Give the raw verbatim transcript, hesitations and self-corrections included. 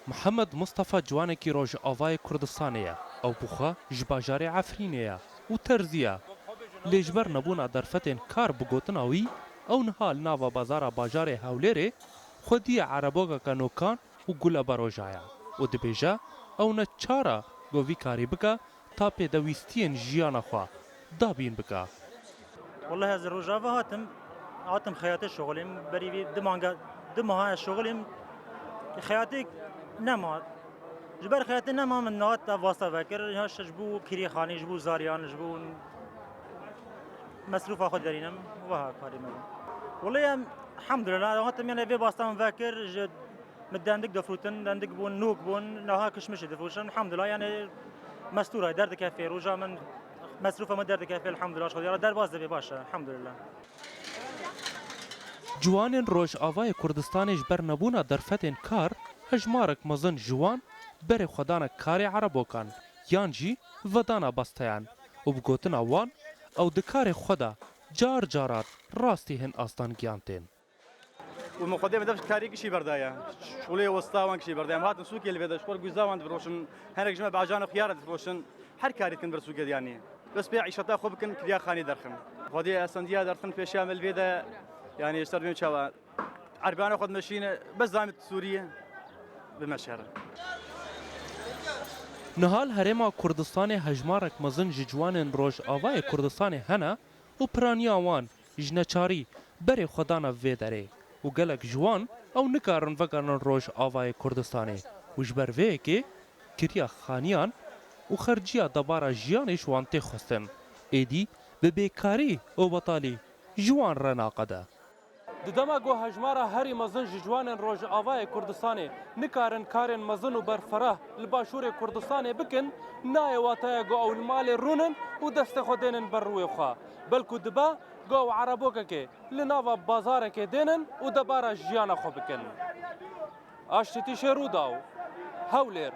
Mihemed Mistefa ciwanekî Rojavayê Kurdistanê ye. Ew bi xwe ji bajarê Efrînê ye û terzî ye. Lê ji ber nebûna derfetên kar, bi gotina wî, ew niha li nava bazara bajarê Hewlêrê xwediyê erebokeke nokan û guleberoja ye û dibêje, ew ne çar e ku vî karî bike ta pêdewîstiyên jiyana xwe dabîn bike. Wallahî ez Rojava hatim, hatim xeyatê şoxilîm. Berî vî du manga, du meha ez şoxilîm. Xeyatê nema. Ji ber xeyatê nema min nehat te vasta vekir. Ya ji bo kirîxanî, ji bo zariyan, ji bo mesrûfa xwe derînim. Weha karê me bû. Wallahî em, elhamdulillah, hatim, yani, vê basta min vekir, ji Min dendik difrotin, dendik bûn, nok bûn, niha kişmişê difroşin. Elhamdulillah, yani, mestûra derdikefê, roja min, mesrûfa min derdikefê, elhamdulillah, ji Xwedê re derbas dibe, baş e, elhamdulillah. Ciwanên Rojavayê Kurdistanê ji ber nebûna derfetên kar, hejmarek mezin ji wan berê xwe dane karê erebokan, yan jî vedana basteyan û bi gotina wan, ew di karê xwe de car caran rastî hin astengiyên tên. Û min Xwedê min def karî kişî berdaye. Şûlê westa wan kişî berdaye. Em hatin sûkê li vê de ji xwe guza wan difiroşin. Hinek ji me bacan û xiyar difiroşin. Her karî dikin ber sûkê de yanî. Bes pê îşeta xwe bikin, kiriya xanî derxin. Xwedê esendiya derxin pêşiya me li vê de, yanî ji ser bêm çawa. Erbiyana xwe dimeşîne, bes zamit Sûriye bimeşere. Niha li Herêma Kurdistanê hejmarek mezin ji ciwanên Rojavayê Kurdistanê hene, û piraniya wan ji neçarî berê xwe dane vê derê û gelek ji wan ew nikarin vegerin Rojavayê Kurdistanê û ji ber vê yekê kiriya xaniyan û xerciya debara jiyanê ji wan tê xwestin. Êdî bi bêkarî û betalî ji wan re naqede. Di dema ku hejmara herî mezin ji ciwanên Rojavayê Kurdistanê nikarin karên mezin û berfereh li Başûrê Kurdistanê bikin, nayê wateya ku ew li malê rûnin û destê xwe dênin ber rûyê xwe. Belku dibe ku ew erebokekê li nava bazarekê dênin û debara jiyana xwe bikin. Aştî Tîşê, Rûdaw, Hewlêr.